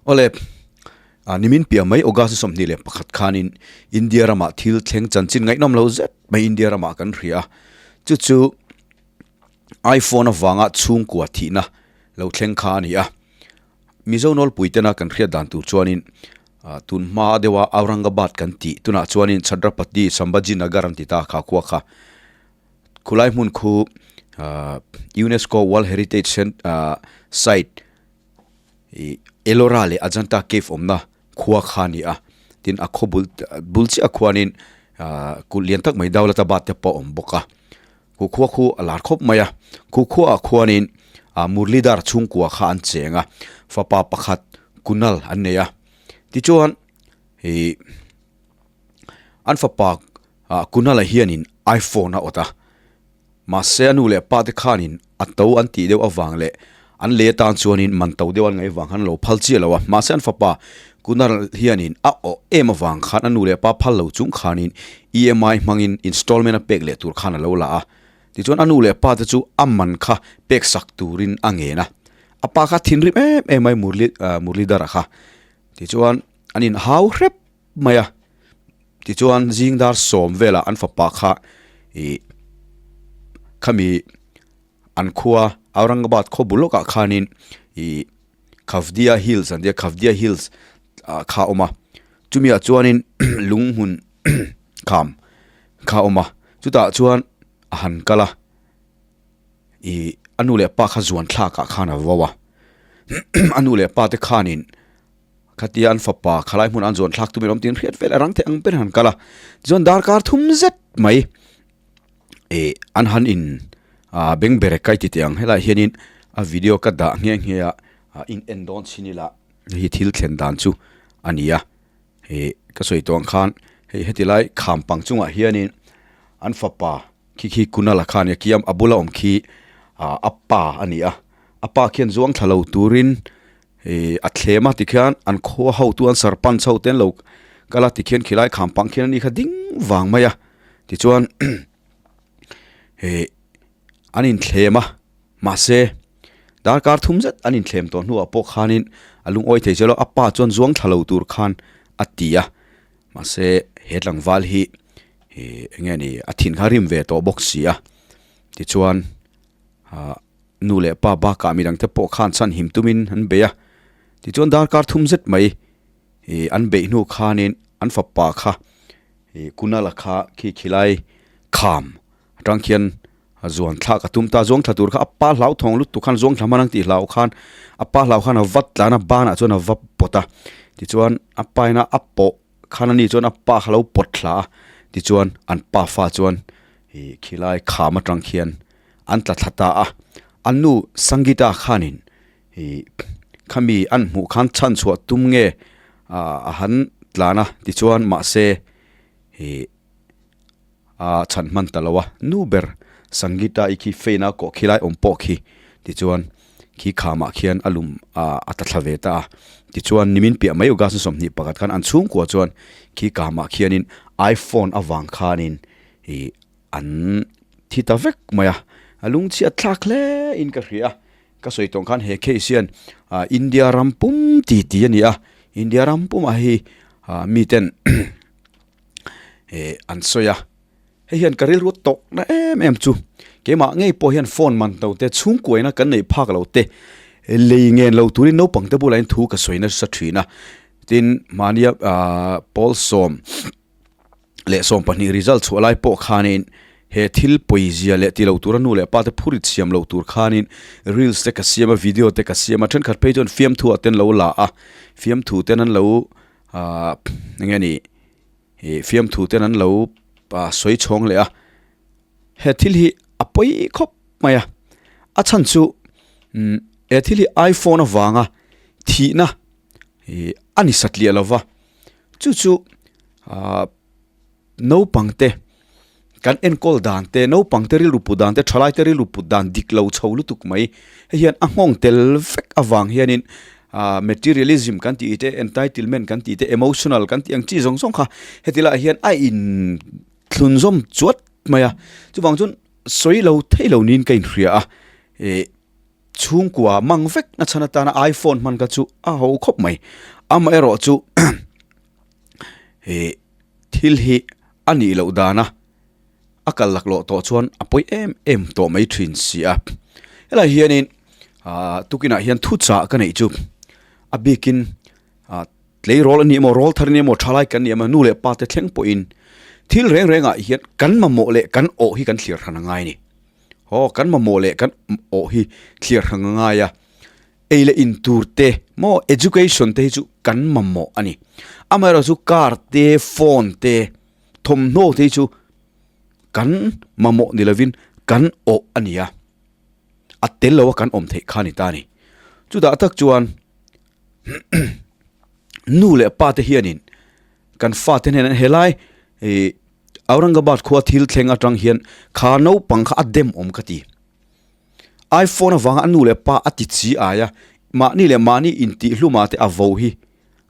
Awle, nimin piah mai August 21 khanin India ramah thil thleng chanchin ngaihnawm lo zet mai India ramah kan hria a, chu chu iPhone avanga chhungkua thihna lo thleng kha a ni a. Mizo nawlpui tena kan hriat dan tur chuanin tun hma deuha Aurangabad kan tih tunah chuanin Chhatrapati Sambhaji Nagar an ti ta kha khua kha. Khulai hmun khu UNESCO World Heritage Site ih Ellora leh Ajanta cave awmna khua kha a ni a tin a khaw bul bul chiah khuanin ah kulh lian tak mai Daulatabad te pawh a awm bawk a khu khua khu a lar khawp mai a khu khuaah khuanin ah Murlidhar chhungkua kha an cheng a fapa pakhat Kunal an nei a tichuan ih an fapa ah Kunal-a hianin iPhone a awt a. Mahse a nu leh pa te khanin a to an tih deuh avang leh an lei atan chuanin man to deuh an ngaih vang khan an lo phal chiah lo a. Mahse an fapa Kunal hianin a awh em avang khan a nu leh pa phal lo chung khanin EMI hmangin installment a pek leh tur khan a lo la a. Tichuan a nu leh pa te chu a man kha pek sak turin a ngen a. A pa kha thinrim em em mai Murli Murlidhara kha. Tichuan an inhau hrep mai a. Tichuan zing dar sawm velah an fapa kha ih khami an khua Aurangabad khaw bul lawkah khanin ih Khavdia Hills an tia Khavdia Hills ah kha a awm a chumi ah chuanin lung hmun kham kha a awm a chutah chuan a han kal a ih a nu leh pa kha zuan thlak ah khan a vo a a nu leh pa te khanin. Khatia an fapa khalai hmun an zawn thlak tumin awm tiin hriat vel a rang theih ang ber han kal a. Tichuan darkar thum zet mai eh an han in ah beng berek kai ti teh ang helaiah hianin a video ka dah nghe nghe a ah in en dawn chin ila hei thil thlen dan chu a ni a. Eh ka sawi tawh ang khan hei heti lai kham pang chungah hianin an fapa khi khi Kunal-a kha a ni a kiam a bula awm khi ah a pa a ni a a pa khian zuang thla lo turin Ih a thlem a tikhian an khua ho tu an sarpanch ho te an lo kal a tikhian khilai kham pang khian ani kha ding vang mai a tichuan ih an inthlem a mahse darkar thum zet an inthlem tawh hnuah pawh khanin a lungawi thei chiah lo a pa chuan zuang thla lo tur khan a ti a mahse he tlangval hi ih eng nge ni a thin kha rim ve tawh bawk si a tichuan ah. Nu leh pa bakah midangte pawh khan chhan him tumin an bei a, tichuan darkar thum zet mai ih an beih hnu khanin an fapa kha ih Kunal-a kha khi khilai kham atang khian a zuan thlak a tum ta, zuang thla tur kha a pa hlau thawng lutuk khan zuang thla hman ang tih hlau khan a pa hlau khan a vat tlan a banah chuan a va pawt a, tichuan a pa ina a pawh khan ani chuan a pa kha lo pawt thla a, tichuan an pafa chuan ih khilai kham atang khian. An tla thla ta a, an nu Sangita khanin ih khami an hmuh khan chhan chhuah tum nge a han tlan a tichuan mahse ih a chhan hman ta lo a, nu ber Sangita i khi feina kawh khi lai awm pawh khi tichuan khi khamah khian a lum a tla thla ve ta a, tichuan nimin piah mai August ni 21 khan an chhungkua chuan khi kamah khianin iPhone avang khanin ih An thi ta vek mai a, a lungchhiat thlak hle in ka hria a, ka sawi tawng khan he case hian India ram pum ti ti a ni a, India ram pumah hei miten an sawi a, hei hian ka rilru tawkna em em chu keimah ngei pawh hian phone man to te chhungkuaina kan neih phak lo te lei ngen lo turin naupang te bulah hian thu ka sawi nasa thin a, tin mahnia pawl sawm. leh 12 result chhuah lai pawh khanin he thil pawizia leh ti lo tura nu leh pa te phurit siam lo tur khanin reels te ka siam a video te ka siam a thenkhat phei chuan fiamthu ah ten lo la a fiamthu ten an lo ah eng nge ni ih fiamthu ten an lo ah sawi chhawng leh a he thil hi a pawi khawp mai a a chhan chu umm he thil hi iphone avanga thihna ih a ni satliah lova chu chu ahh naupang te kan enkawl dan te naupang te rilru put dan te thalai te rilru put dan dik lo chho lutuk mai hei hian a nghawng tel vek avang hianin ahh materialism kan tih te entitlement kan tih te emotional kan tih ang chi zawng zawng kha heti laiah hian a in thlun zawm chuat mai a chuvang chuan sawi lo theih lo niin ka inhria a ih. Chhungkua mang vek na chhan atana iPhone hman kha chu a ho khawp mai. Amaherawhchu ih thil hi a nih loh dana a kal laklawh tawh chuan a pawi em em tawh mai thin si a. Helai hianin ah tukinah hian thuchah ka neih chu a bikin ah tleirawl a ni emaw rawl thar a ni emaw thalai kan ni emaw nu leh pa te thleng pawhin thil reng rengah hian kan mamawh leh kan awh hi kan thlir hran a ngai a ni. Aw kan mamawh leh kan awh hi thlir hran a ngai a, ei leh in tur te maw education te hi chu kan mamawh a ni. Amaherawhchu car te phone te thawmhnaw te hi chu kan mamawh ni lovin kan awh a ni a, a tel lo a kan awm theih kha a ni ta a ni. Chutah tak chuan nu leh pa te hianin kan fate hnenah helai ih Aurangabad khua thil thleng atang hian kha naupang kha a dem awm ka ti. iPhone avanga a nu leh pa a ti chi ai a, mahni leh mahni intihhluma te a vo hi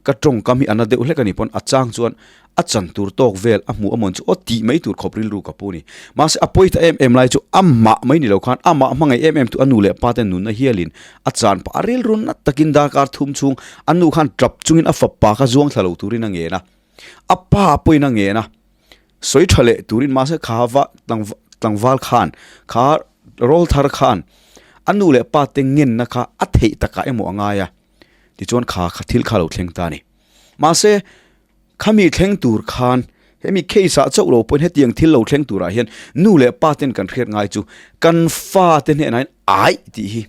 ka tawngkam hi a na deuh hlek a ni pawn a chang chuan a chan tur tawk vel a hmuh amawn chu aw tih mai tur khawp rilru ka pu a ni. Mahse a pawi ta em em lai chu amah mai ni lo khan amah hmangaih em em tu a nu leh pa te nunna hialin a chan pah a rilru nat takin darkar thum chhung a nu khan tap chungin a fapa kha zuang thla lo turin a ngen a. A pa pawhin a ngen a, sawi tha leh turin mahse kha va tlangval khan kha rawl thar khan a nu leh pa te ngenna kha a theih takah emaw a ngai a, tichuan kha kha thil kha a lo thleng ta a ni. Mahse khami thleng tur khan hemi case ah chauh lo pawhin hetiang thil lo thleng turah hian nu leh pa ten kan hriat ngai chu kan fa te hnenah hian aih tih hi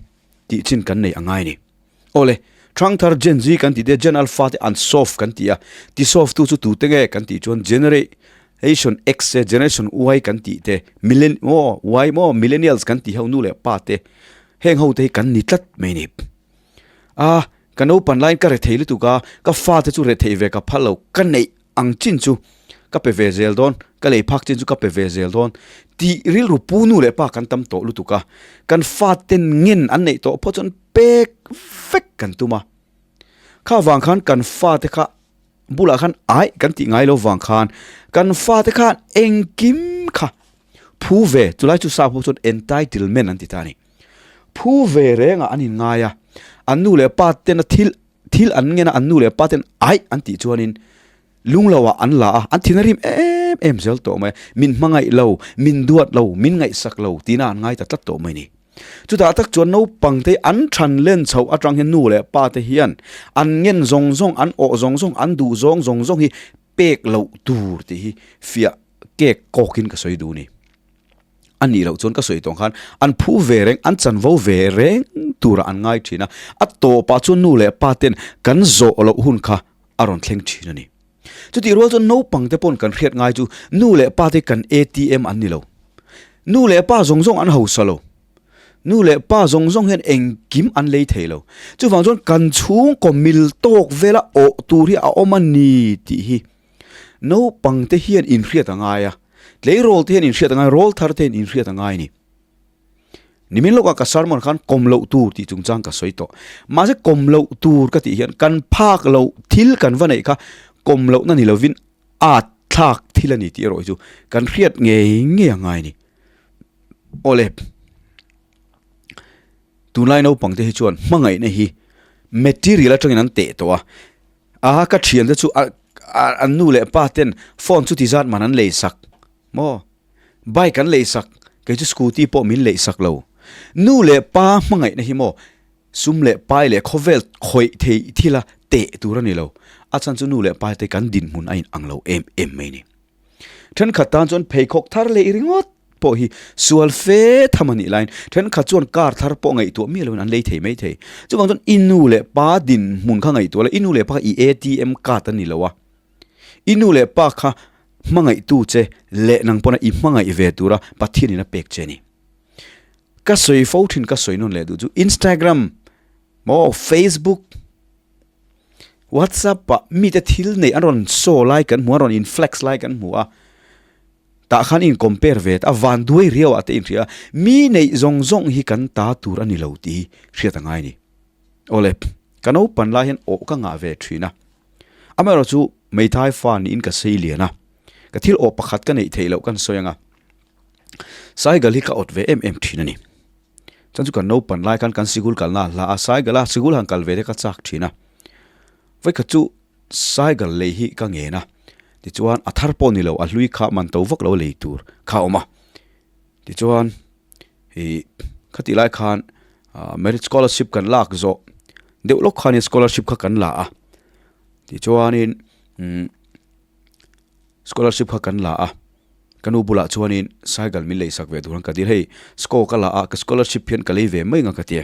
tih chin kan nei a ngai a ni. Awle, Thangthar Gen Z kan tih te, Gen Alpha te an soft kan ti a, ti soft tu chu tute nge kan tih chuan Generation X te, Generation Y kan tih te, Millen maw Y maw Millennials kan tih ho nu leh pa te, heng ho te hi kan ni tlat mai a ni. A, ka naupan laiin ka rethei lutuk a, ka fate chu rethei ve ka phal lo, ka neih ang chin chu ka pe ve zel dawn, ka lei phak chin chu ka pe ve zel dawn tih rilru pu nu leh pa kan tam tawh lutuk a, kan faten ngen an neih tawh pawh chuan pek vek kan tum a, kha vang khan kan fate kha bulah khan aih kan tih ngai lo vang khan kan fate khan engkim kha phu ve chulai chu sap ho chuan entitlement an ti ta a ni, phu ve rengah an inngai a, an nu leh pa tena thil Thil an ngen a, an nu leh pa ten aih an tih chuanin lunglo ah an la a, an thin a rim em em zel tawh mai a, min hmangaih lo, min duat lo, min ngaihsak lo tihna an ngai ta tlat tawh mai a ni. Chutah tak chuan naupang te an than len chhoh atang hian nu leh pa te hian an ngen zawng zawng, an awh zawng zawng, an duh zawng zawng zawng hi pek loh tur tih hi fiah kek kawkin ka sawi duh a ni. A nih loh chuan ka sawi tawng khan an phu ve reng, an chanvo ve reng turah an ngai thin a, a tawpah chuan nu leh pa ten kan zawh loh hun kha a rawn thleng thin a ni. Chutih rual chuan naupang te pawn kan hriat ngai chu nu leh pa te kan ATM an ni lo. Nu leh pa zawng zawng an hausa lo. Nu leh pa zawng zawng hian engkim an lei thei lo. Chuvang chuan kan chhungkaw mil tawk vela awh tur hi a awm a ni tih hi Naupang te hian inhriat a ngai a, tleirawl te hian inhriat a ngai, rawl thar te hian inhriat a ngai a ni. Nimin lawkah ka sermon khan kawm loh tur tih chungchang ka sawi tawh. Mahse kawm loh tur ka tih hian kan phak loh thil kan va neih kha kawm lohna ni lovin at thlak thil a ni tih erawh hi chu kan hriat ngei ngei a ngai a ni. Awle, tunlai naupang te hi chuan hmangaihna hi material atangin an teh tawh a. A ka thiante chu a an nu leh pa ten phone chu ti zat man an lei sak maw bike an lei sak kei chu scooty pawh min lei sak lo nu leh pa hmangaihna hi maw sum leh pai leh khawvel khawih theih thil a teh tur a ni lo a chhan chu nu leh pa te kan dinhmun a in ang lo em em mai a ni thenkhat tan chuan pheikhawk thar leh ringawt. pawh hi sual fe tham a nih laiin thenkhat chuan car thar pawh ngaihtuah miah loin an lei thei mai thei. Chuvang chuan i nu leh pa dinhmun kha ngaihtuah la, i nu leh pa kha i ATM card a ni lo a, i nu leh pa kha hmangaihtu che leh nang pawna i hmangaih ve tura Pathianin a pek che a ni. Ka sawi fo thin ka sawi nawn leh duh chu Instagram maw Facebook, WhatsApp ah mite thil neih an rawn show lai kan hmu a, an rawn in flex lai kan hmu a. Tah khan in compare ve a, van duai riau ah te in hria a, mi neih zawng zawng hi kan ta tur a ni lo tih hi hriat a ngai a ni. Awle, ka naupan lai hian awh ka ngah ve thin a, amaherawh chu Meithai fa niin ka sei lian a, ka thil awh pakhat ka neih theih loh kan sawi ang a, cycle hi ka awt ve em em thin a ni. Chuan chu kan naupan lai khan kan sikul kalna a hla a, cycle a sikul han kal ve te ka chak thin a. Vawikhat chu cycle lei hi ka ngen a, tichuan a thar pawh ni lo a hlui kha man to vak lo lei tur kha a awm a. Tichuan ih khatih lai khan ah merit scholarship kan lak zawh deuh lawk khanin scholarship kha kan la a, tichuanin umm scholarship kha kan la a, ka nu bulah chuanin cycle min lei sak ve tur an ka dil hei score ka la a ka scholarship hian ka lei ve mai ang ka ti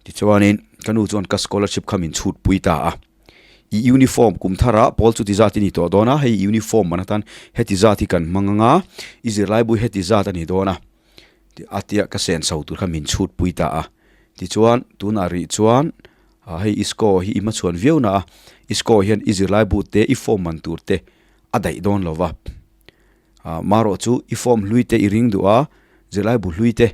tichuanin ka nu chuan ka scholarship kha min chhut pui ta a i uniform kum thar ah pawl chuti zat i ni tawh dawn a hei uniform man atan heti zat hi kan hmang ang a i zirlai bu heti zat a ni dawn a a tia ka sen chho tur kha min chhut pui ta a tichuan tunah rih chuan ah hei i score hi i hmachhuan viau na a i score hian i zirlai bu te i form man tur te a daih dawn lo va ah marawh chu i form hlui te i ring duh a zirlai bu hlui te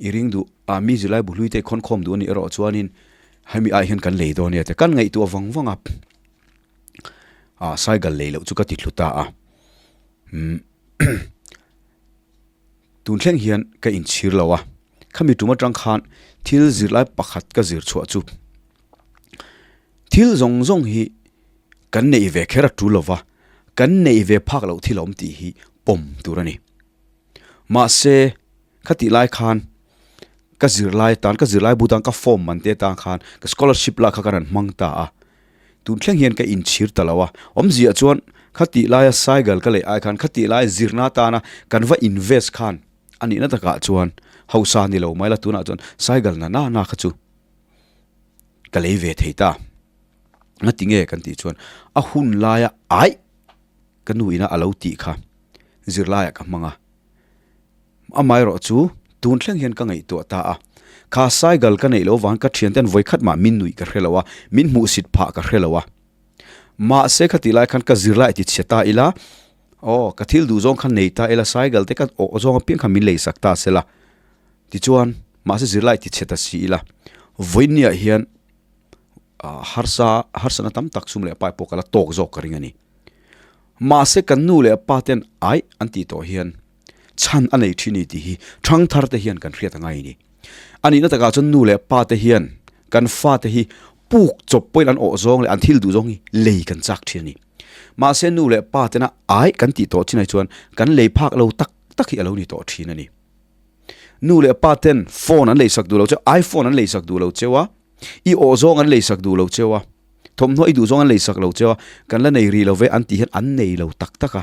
i ring duh ah mi zirlai bu hlui te i khawn khawm duh a nih erawh chuanin hemi ai hian kan lei dawn nia te kan ngaihtuah vang vang a ah cycle lei loh chu ka ti thlu ta a umm Tun thleng hian ka inchhir lo a, khami tum atang khan thil zirlai pakhat ka zir chhuah chu thil zawng zawng hi kan neih ve kher a tul lova, kan neih ve phak loh thil a awm tih hi pawm tur a ni. Mahse, khatih lai khan ka zirlai tan, ka zirlai bu tan, ka form man te tan khan ka scholarship lah kha ka rawn hmang ta a. Tun thleng hian ka inchhir ta lo a, awmzia chuan khatih laia cycle ka lei ai khan khatih laia zirna atana kan va invest khan a nihna takah chuan hausa ni lo mai la tunah chuan cycle na na na kha chu ka lei ve thei ta. Ngati nge kan tih chuan a hun laia aih ka nu ina a lo tih kha zirlaiah ka hmang a. Amaherawh chu tun thleng hian ka ngaihtuah ta a, kha cycle ka neih loh vang ka thianten vawikhat mah min nuih ka hre lo a, min hmuhsit phah ka hre lo a. Mahse khatih lai khan ka zirlai ti chhe ta ila, aw ka thil duh zawng kha nei ta ila cycle te ka awh zawng apiang kha min lei sak ta sela. Tichuan mahse zirlai ti chhe ta si ila, vawinia hian harsa harsatna tam tak sum leh pai pawh ka la tawk zawk ka ring a ni. Mahse kan nu leh pa ten aih an tih tawh hian chhan a nei thin a ni tih hi thangthar te hian kan hriat a ngai a ni. A nihna takah chuan nu leh pa te hian kan fate hi puk chawp pawhin an awh zawng leh an thil duh zawng hi lei kan chak thin a ni. Mahse nu leh pa tena aih kan tih tawh chinah chuan kan lei phak lo tak tak hi a lo ni tawh thin a ni. Nu leh pa ten phone an leisak duh lo cheu, iPhone an leisak duh lo cheu a, i awh zawng an leisak duh lo cheu a, thawmhnaw i duh zawng an leisak lo cheu a, kan la nei rih lo ve an tih hian an nei lo tak tak a.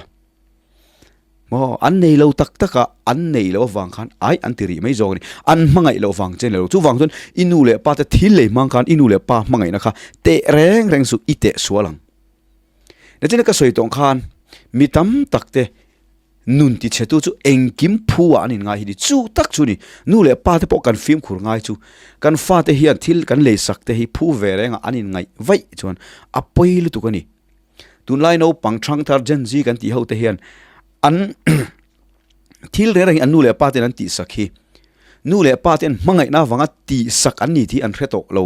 Maw, an nei lo tak tak a, an nei loh avang khan ai an ti rih mai zawk a ni. An hmangaih loh vang che ni lo. Chuvang chuan i nu leh pa te thil lei hmang khan i nu leh pa hmangaihna kha teh reng reng suh i teh sual ang. Nachina ka sawi tawh khan mi tam tak te nun ti chhe tu chu engkim phu ah an inngai hi ni. Chu tak chu ni. Nu leh pa te pawh kan fimkhur ngai chu kan fate hian thil kan lei sak te hi phu ve reng ah an inngaih vaih chuan a pawi lutuk a ni. Tunlai naupang thangthar Gen Z kan tih ho te hian an thil reng reng hi an nu leh pa ten an tihsak hi nu leh pa ten hmangaihna avanga tihsak an ni tih an hre tawh lo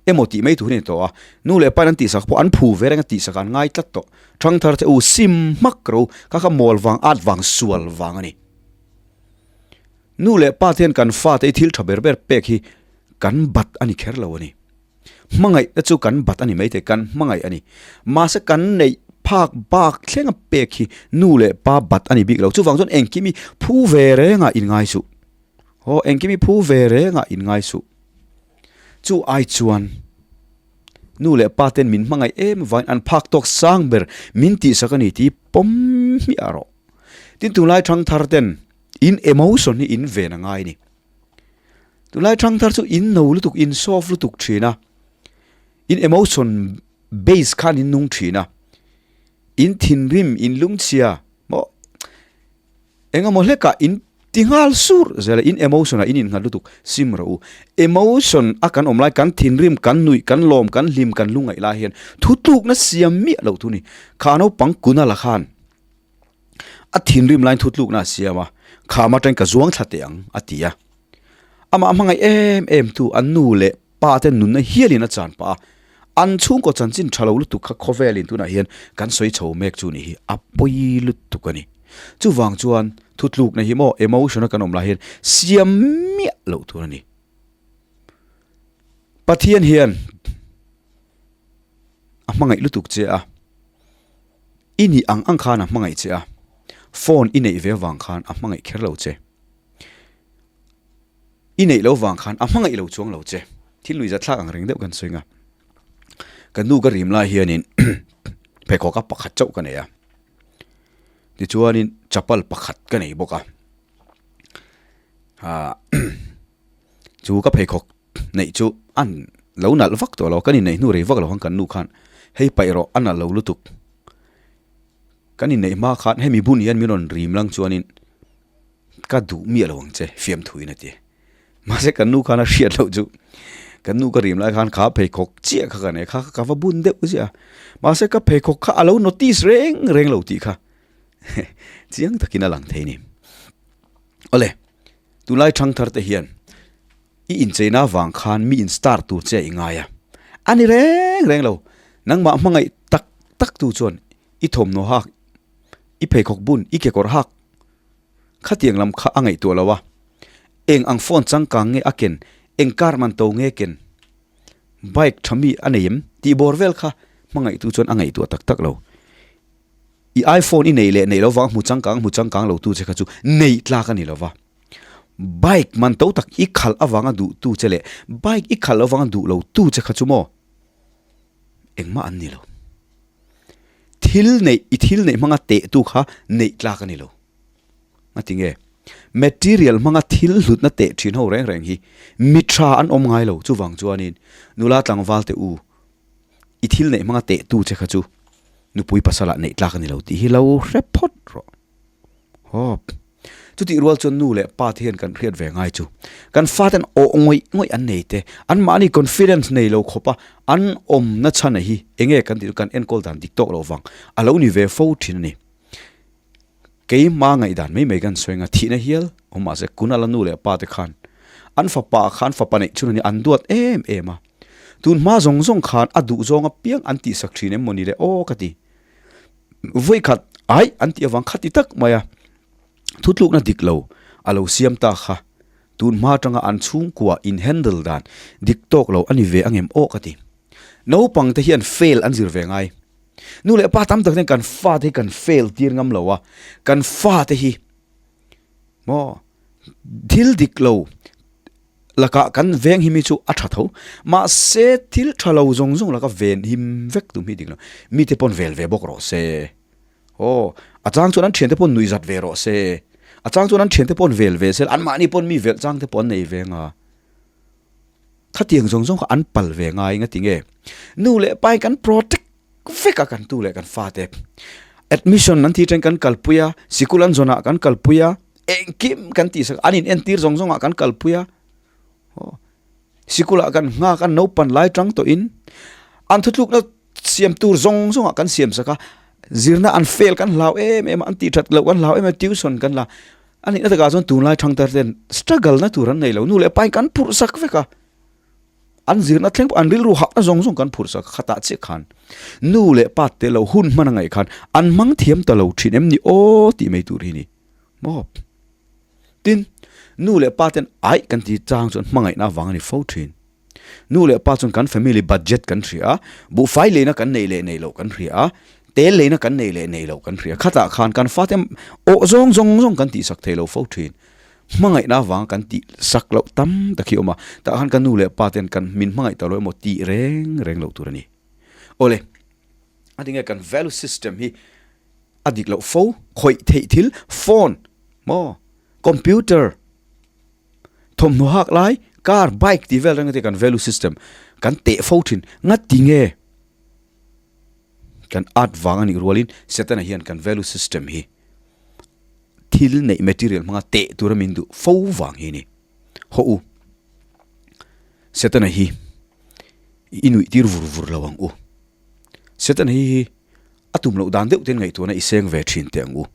emaw tih mai tur hi a ni tawh a, nu leh pa in an tihsak pawh an phu ve reng a tihsak an ngai tlat tawh. Thangthar che u sim hmak ro kha kha mawl vang at vang sual vang a ni. Nu leh pa te hian kan fate hi thil tha ber ber pek hi kan bat a ni kher lo a ni. Hmangaih te chu kan bat a ni maithei, kan hmangaih a ni. Mahse kan neih phak bak thlenga pek hi nu leh pa bat a ni bik lo. Chuvang chuan engkim hi phu ve rengah in ngai suh. Aw, engkim hi phu ve rengah in ngai suh. Chu ai chuan nu leh pa ten min hmangaih em avangin an phak tawk sang ber min tihsak a ni tih pawm hmiah rawh. Tin tunlai thangthar ten in emotion hi in ven a ngai a ni. Tunlai thangthar chu in no lutuk, in soft lutuk thin a, in emotion base khan in nung thin a, in thinrim, in lungchhia maw engemaw hlekah in ti nghal sur zel a, in emotion ah in innghat lutuk sim rawh u. Emotion a kan awm lai, kan thinrim, kan nuih, kan lawm, kan hlim, kan lungaih lai hian thutlukna siam miah loh thu a ni. Kha naupang kuna la khan A thinrim laiin thutlukna a siam a, Kham atangin ka zuang thla teh ang, a ti a. Amah hmangaih em em tu an nu leh pa te nunna hialin a chan pah a, an chhungkaw chanchin tha lo lutuk kha khawvelin tunah hian kan sawi chho mek chu ni hi a pawi lutuk a ni. Chuvang chuan thutlukna hi maw emotion a kan awm lai hian siam miah loh tur a ni. Pathian hian a hmangaih lutuk che a, i nih ang ang khan a hmangaih che a, phone i neih ve vang khan a hmangaih kher lo che. I neih lo vang khan a hmangaih lo chuang lo che. Thil nuihzat thlak ang reng deuh kan sawi nga. Ka nu ka rim lai hianin pheikhawk a pakhat chauh ka nei a. Tichuanin chapal pakhat ka nei bawk a. Ahh chu ka pheikhawk neih chu an lo nalh vak tawh lo kan inneih hnu rei vak lo khan kan nu khan hei paih rawh a nalh lo lutuk. Kan inneih hma khan hemi bun hian min rawn rim lang chuanin ka duh miah lo ang che fiamthu in a ti. Mahse kan nu khan a hriat loh chu kan nu ka rim lai khan kha pheikhawk chiah kha ka nei kha ka va bun deuh ziah a. Mahse ka pheikhawk kha a lo notice reng reng lo tih kha chiang takin a lang thei a ni. Awle, tunlai thangthar te hian i incheina vang khan mi in star tur che i ngai a. A ni reng reng lo, nangmah hmangaih tak tak tu chuan i thawmhnaw hak, i pheikhawk bun, i kekawr hak Khatiang lam kha a ngaihtuah lo a, eng ang phone changkang nge a ken, eng car man to nge ken, bike tha mi a nei em tih bawr vel kha hmangaihtu chuan a ngaihtuah tak tak lo. I iPhone i neih leh neih lo vang hmu changkang hmu changkang lo tu che kha chu neih tlak a ni lo va. Bike man to tak i khalh avanga duh tu che leh bike i khalh avanga duh lo tu che kha chu maw engmah an ni lo. Thil neih i thil neih hmanga teh tu kha neih tlak a ni lo. A ti nge? Material hmanga thil hlutna teh thin ho reng reng hi mi tha an awm ngai lo. Chuvang chuanin nula tlangval te u, i thil neih hmanga teh tu che kha chu nupui pasalah neih tlak a ni lo tih hi lo hre phawt rawh. Hawp. Chutih rual chuan nu leh pa te hian kan hriat ve ngai chu. Kan fa ten awh ngawih ngawih an nei te, anmahni confidence nei lo khawpa an awmna chhan a hi enge kan tih chu kan enkawl dan dik tawk loh vang a lo ni ve fo thin a ni. Keima ngaihdan mai mai kan sawi anga thihna hial awm mahse Kunal-a nu leh pa te khan an fapa kha an fapa neih chhun a ni an duat em em a. Tun hma zawng zawng khan a duh zawng apiang an tihsak thin em mawni le aw ka ti. Vawikhat aih an tih avang khati tak mai a, thutlukna dik lo a lo siam ta kha tun hma atanga an chhungkua in handle dan dik tawk lo a ni ve angem aw ka ti. Naupang te hian fail an zir ve ngai. Nu leh pa tam tak hian kan fate hi kan fail tir ngam lo a, kan fate hi maw thil dik lo lakah kan veng him hi chu a tha tho, mahse thil tha lo zawng zawng laka ven him vek tum hi dik lo, mite pawn vel ve bawk rawh se, aw a chang chuan an thiante pawn nuih zat ve rawh se, a chang chuan an thiante pawn vel ve se, anmahni pawn mi velh chang te pawh an nei ve anga. Khatiang zawng zawng kha an pal ve ngai nga tinge? Nu leh pa in kan protect vek a kan tu leh kan fate. Admission an tih atangin kan kalpui a, sikul an zawnah kan kalpui a, engkim kan tih sak an in entir zawng zawngah kan kalpui a. Aw sikulah kan nghak a naupan lai tang tawhin an thutlukna siam tur zawng zawngah kan siam sak a, zirna an fail kan hlau em em a, an tih that loh kan hlau em em a, tuition kan la. A nihna takah chuan tunlai thangthar ten struggle na tur an nei lo, nu leh pa in kan phurh sak vek a, an zirna thleng pawh an rilru hahna zawng zawng kan phurh sak a, khatah chiah khan nu leh pa te lo hun hman a ngaih khan an hmang thiam ta lo thin em ni aw tih mai tur hi ni maw. Tin, nu leh pa ten aih kan ti chang chuan hmangaihna avang a ni fo thin. Nu leh pa chuan kan family budget kan hria a, buhfai leina kan neih leh neih loh kan hria a, tel leina kan neih leh neih loh kan hria. Khatah khan kan fate awh zawng zawng zawng kan tihsak thei lo fo thin. Hmangaihna avanga kan tihsak loh tam tak hi a awm a, tah khan kan nu leh pa ten kan min hmangaih ta lo emaw tih reng reng loh tur a ni. Awle, a tinge kan value system hi a dik loh fo, khawih theih thil, phone maw, computer, Thawmhnaw hak lai, car, bike tih vel reng te kan value system kan teh fo thin. Nga ti nge kan art vang a nih rualin Setana hian kan value system hi thil neih material hmanga teh tura min duh fo vang hi a ni. Haw u, Setana hi i nuih tir vur vur lo ang u. Setana hi hi a tum loh dan deuh ten ngaihtuahna i seng ve thin teh ang u.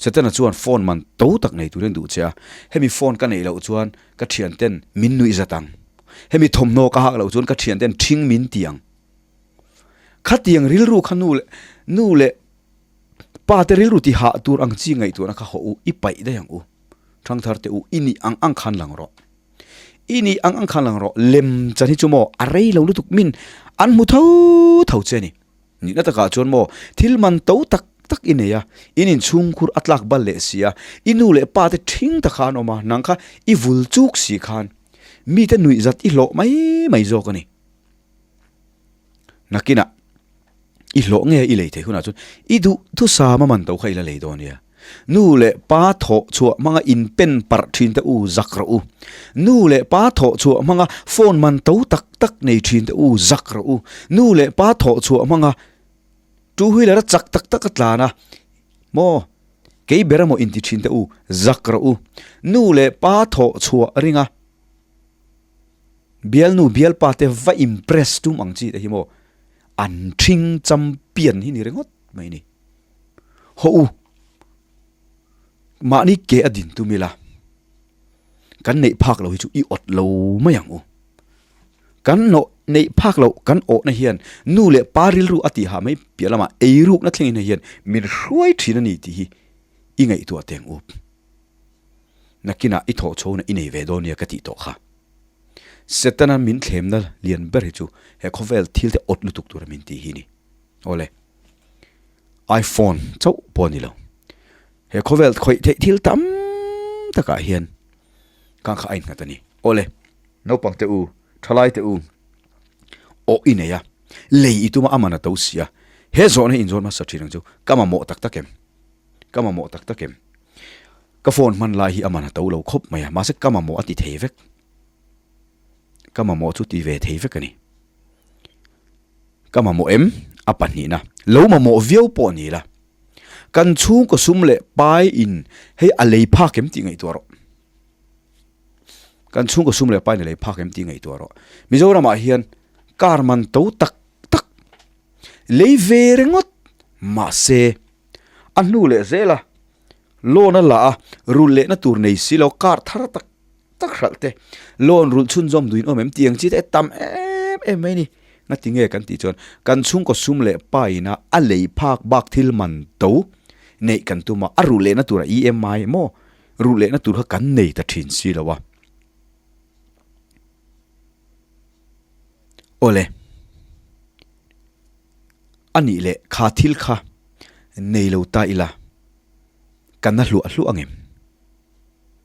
Setana chuan phone man to tak nei turin duh che a, hemi phone ka neih loh chuan ka thianten min nuih zat ang, hemi thawmhnaw ka hak loh chuan ka thianten ṭhing min ti ang. Khatiang rilru kha nu leh nu leh pa te rilru ti hah tur ang chi ngaihtuahna kha hawh u, i paih daih ang u. Thangthar te u, i nih ang ang khan lang rawh. I nih ang ang khan lang rawh, lem chan hi chu maw a rei lo lutuk min an hmu tho tho che a ni. Nihna takah chuan maw thil man to tak tak i nei a, in inchhungkhur a tlak bal leh si a, i nu leh pa te ṭhing ta khan awm a, nang kha i vul chuk si khan mite nuihzat i hlawh mai mai zawk a ni. Nakinah i hlawh nge i lei theih hunah chuan i duh thusam a man to kha i la lei dawn nia. Nu leh pa thawh chhuah hmanga in pen parh thin te u zak rawh u. Nu leh pa thawh chhuah hmanga phone man to tak tak nei thin te u zak rawh u. Nu leh pa thawh chhuah hmanga two wheeler a chak tak tak a tlan a maw kei ber emaw inti thin te u zak rawh u. Nu leh pa thawh chhuah ringa bialnu bialpa te va impress tum ang chi te hi maw an thing champion hi ni ringawt mai ni. Haw u, mahni ke a din tum ila, kan neih phak lo hi chu i awt lo mai ang u. Kan nawh neih phak loh kan awhna hian nu leh pa rilru a tihah mai piah lamah eirukna thlengin hei hian min hruai thin a ni tih hi i ngaihtuah teng up. Nakinah i thawh chhona i nei ve dawn nia ka tih tawh kha. Setana min thlemna lian ber hi chu he khawvel thil te awt lutuk tura min tih hi ni. Awle. iPhone chauh pawh a ni lo. He khawvel khawih theih thil tam takah hian kang kha a innghat a ni. Awle, naupang te u, thalai te u, awh i nei a, lei i tum a, a man a to si a. He zawhna hi inzawn hmasa thin ang chu, ka mamawh tak tak em? Ka mamawh tak tak em? Ka phone hman lai hi a man a to lo khawp mai a, mahse ka mamawh a ti thei vek. Ka mamawh chu ti ve thei vek a ni. Ka mamawh em? A pahnihna, Lo mamawh viau pawh ni la. Kan chhungkaw sum leh pai in hei a lei phak em tih ngaihtuah rawh. Kan chhungkaw sum leh pai in a lei phak em tih ngaihtuah rawh. Mizoramah hian car man to tak tak lei ve ringawt mahse a hnu leh zel a loan a la a rulh lehna tur nei si lo car thar tak tak hralh te loan rulh chhunzawm duhin awm em tiang chi te tam em em mai ni ngati nge kan tih chuan kan chhungkaw sum leh pa ina a lei phak bak thil man to neih kan tum a a rulh lehna tura EMI maw rulh lehna tur kha kan nei ta thin si lo a awle anih leh kha thil kha nei lo ta ila kan a hluah hluah ang em.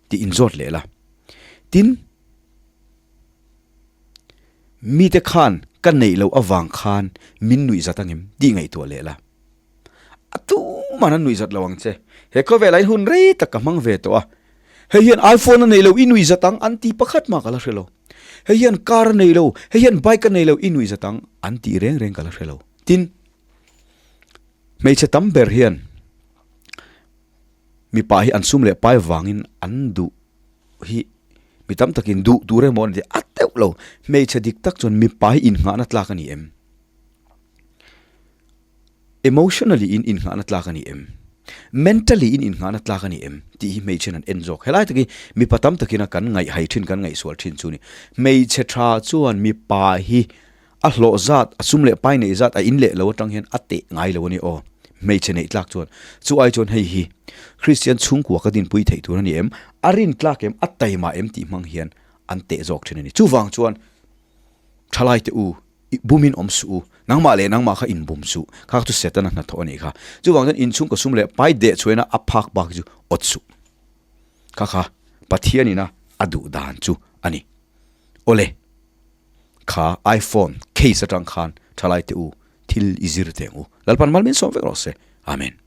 tih inzawt leh la. Tin, mite khan ka neih loh avang khan min nuihzat angem tih ngaihtuah leh la. A tuman an nuihzat lo ang che. He khawvelah hian hun rei tak ka hmang ve tawh a. Hei hian iPhone a nei lo i nuihzat ang an ti pakhat mah ka la hre lo. Hei hian car a nei lo, hei hian bike a nei lo i nuihzat ang an tih reng reng ka la hre lo. Tin, hmeichhe tam ber hian Mipa hi an sum leh pai vangin an duh hi mi tam takin duh tur emaw an ti a deuh lo. Hmeichhe dik tak chuan mipa hi innghahna tlak a ni em? Emotionally in innghahna tlak a ni em? Mentally in innghahna tlak a ni em? Tih hi hmeichhen an en zawk. Helai tak hi mipa tam takina kan ngaihhai thin, kan ngaihsual thin chu a ni. Hmeichhe tha chuan mipa hi A hlawh zat, a sum leh pai neih zat a in leh lo atang hian a teh ngai lo a ni aw. Hmeichhe neih tlak chuan chu ai chuan hei hi Kristian chhungkua ka dinpui theih tur a ni em? A rin tlak em? A taima em tih hmang hian an teh zawk thin a ni. Chuvang chuan thalai te u, bumin awm suh u, nangmah leh nangmah kha inbum suh, kha chu Setana hnathawh a nih kha. Chuvang chuan inchhungkaw sum leh pai deh chhuaina a phak bak chu awt suh. Kha kha Pathianina a duh dan chu a ni. Awle. Kha iPhone case atang khan thalai te u thil i zir teng u. Lalpan mal min sawm vek rawh se. Amen.